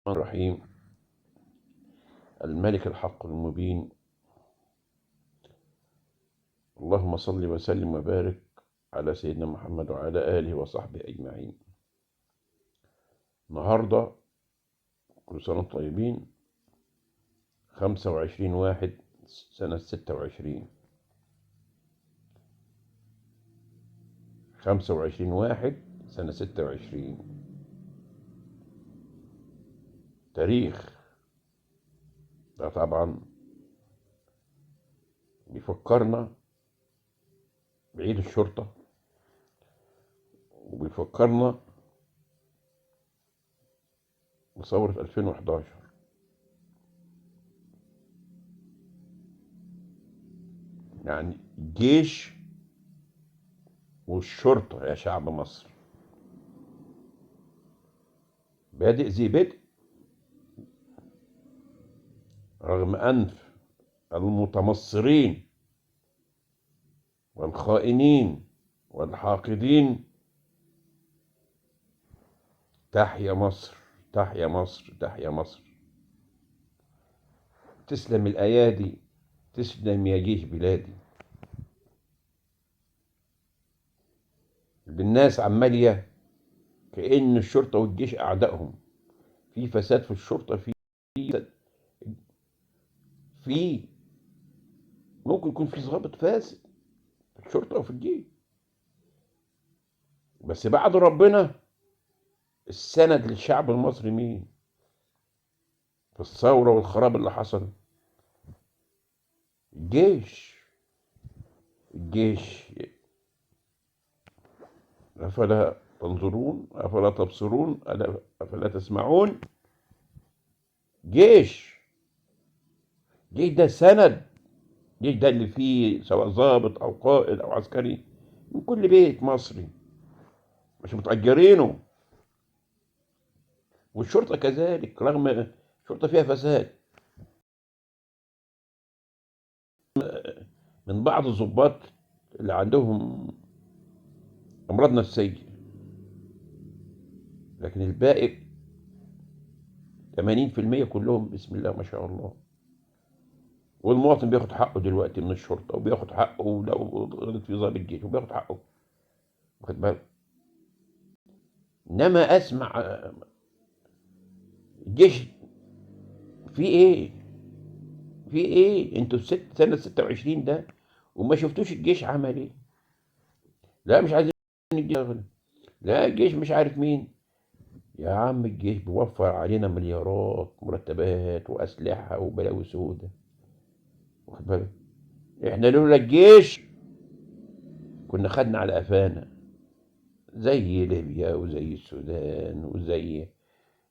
الرحيم. الملك الحق المبين. اللهم صل وسلم وبارك على سيدنا محمد وعلى آله وصحبه أجمعين. النهاردة كل سنة وانتم طيبين، 25/1/26، 25/1/26. تاريخ ده طبعا بيفكرنا بعيد الشرطة، وبيفكرنا بثورة 2011. يعني الجيش والشرطة يا شعب مصر بادئ زي بدء، رغم أنف المتمصرين والخائنين والحاقدين. تحيا مصر، تحيا مصر، تحيا مصر. تسلم الأيادي، تسلم يا جيش بلادي. الناس عمالية كأن الشرطة والجيش أعدائهم. في فساد في الشرطة، في ممكن يكون في ضابط فاسد في الشرطة أو في الجيش، بس بعد ربنا السند للشعب المصري مين؟ في الثورة والخراب اللي حصل الجيش. الجيش أفلا تنظرون، أفلا تبصرون، أفلا تسمعون؟ جيش، جيش ده سند، جيش ده اللي فيه سواء ضابط أو قائد أو عسكري من كل بيت مصري، مش متأجرينه. والشرطة كذلك، رغم الشرطة فيها فساد من بعض الضباط اللي عندهم أمراض نفسية، لكن الباقي 80% كلهم بسم الله ما شاء الله. والمواطن بياخد حقه دلوقتي من الشرطة، وبياخد حقه لو غلط في ضابط الجيش، وبياخد حقه، واخد بالك. إنما أسمع الجيش في إيه؟ في إيه؟ أنتوا سنة 26 ده وما شفتوش الجيش عمل إيه؟ لا مش عايزين الجيش، لا الجيش مش عارف مين. يا عم الجيش بيوفر علينا مليارات مرتبات وأسلحة وبلاوي سودة، واخد بالك. احنا لولا الجيش كنا خدنا على قفانا، زي ليبيا وزي السودان وزي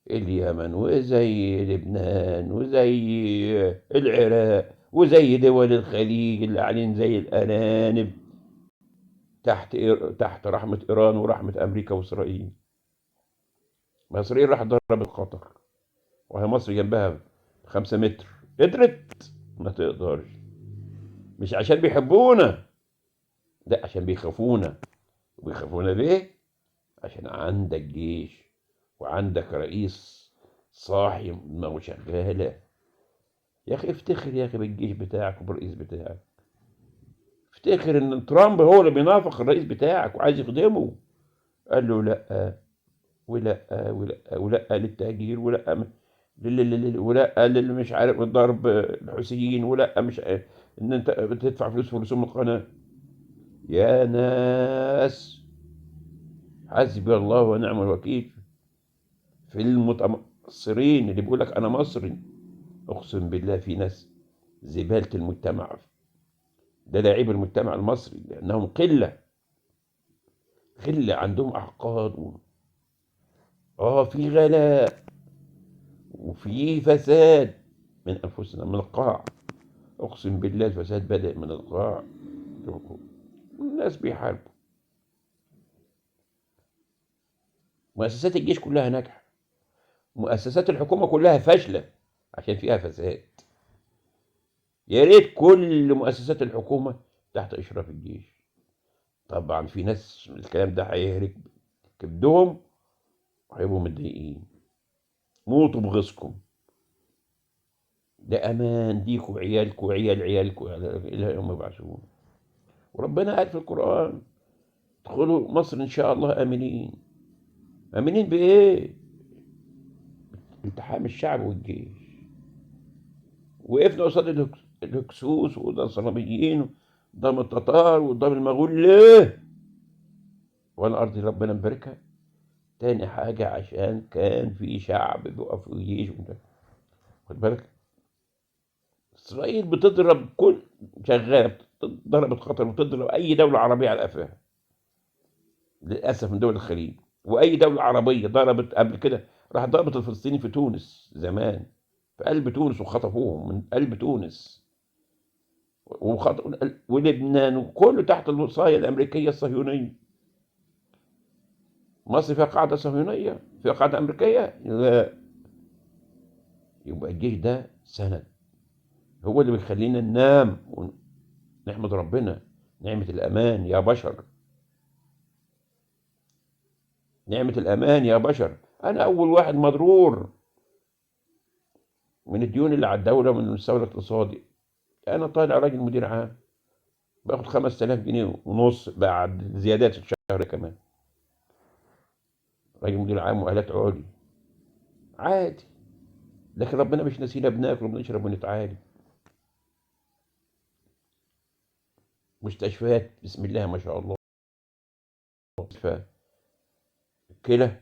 اليمن وزي لبنان وزي العراق وزي دول الخليج اللي قاعدين زي الأرانب تحت رحمة إيران ورحمة أمريكا وإسرائيل. ما إسرائيل راح ضربت قطر وهي مصر جنبها 5 متر، قدرت؟ ما تقدرش. مش عشان بيحبونا، لا عشان بيخافونا. وبيخافونا ليه؟ عشان عندك جيش وعندك رئيس صاحي دماغه شغالة. يا أخي افتخر يا أخي بالجيش بتاعك وبالرئيس بتاعك. افتخر إن ترامب هو اللي بينافق الرئيس بتاعك وعايز يخدمه. قال له لا ولا ولا ولا للتهجير، ولا ولا للي مش عارف ضرب الحوثيين، ولا مش ان انت بتدفع فلوس في رسوم القناه. يا ناس حسبي الله ونعم الوكيل في المتمصرين اللي بيقول لك انا مصري. اقسم بالله في ناس زباله المجتمع، ده لعيب المجتمع المصري، لانهم قله قله عندهم احقاد في غلاء وفي فساد من انفسنا، من القاع. اقسم بالله الفساد بدأ من القاع. الناس بيحاربوا. مؤسسات الجيش كلها ناجحه، مؤسسات الحكومه كلها فاشله عشان فيها فساد. يا ريت كل مؤسسات الحكومه تحت اشراف الجيش. طبعا في ناس الكلام ده هيهرك كبدهم وهيبقوا متضايقين. موتوا بغيظكم. ده امان ليكوا وعيالكوا وعيال عيالكوا الى يوم يبعثون. وربنا قال في القرآن ادخلوا مصر ان شاء الله امنين. امنين بايه؟ التحام الشعب والجيش. وقفنا قصاد الهكسوس وقدام الصليبيين قدام التتار وقدام المغول. ليه؟ وانا ارض ربنا مباركها. تاني حاجة عشان كان في شعب بيقف وجيش. خد بالك، اسرائيل بتضرب كل شغالة، ضربت قطر وتضرب اي دولة عربية على قفاها للاسف من دول الخليج، واي دولة عربية ضربت قبل كده. راح ضربت الفلسطينيين في تونس زمان، في قلب تونس، وخطفوهم من قلب تونس ولبنان وكله تحت الوصاية الأمريكية الصهيونية. مصر فيها قاعدة صهيونية، فيها قاعدة أمريكية؟ لا. يبقى الجيش ده سند، هو اللي بيخلينا ننام ونحمد ربنا. نعمة الأمان يا بشر، نعمة الأمان يا بشر. أنا أول واحد مضرور من الديون اللي على الدولة ومن المستوى الاقتصادي. أنا طالع راجل مدير عام باخد 5000 جنيه ونص بعد زيادات الشهر كمان. راجل مدير عام وآلات عليا عادي، لكن ربنا مش ناسينا، بناكل وبنشرب ونتعالج. مستشفيات بسم الله ما شاء الله، مستشفى الكلى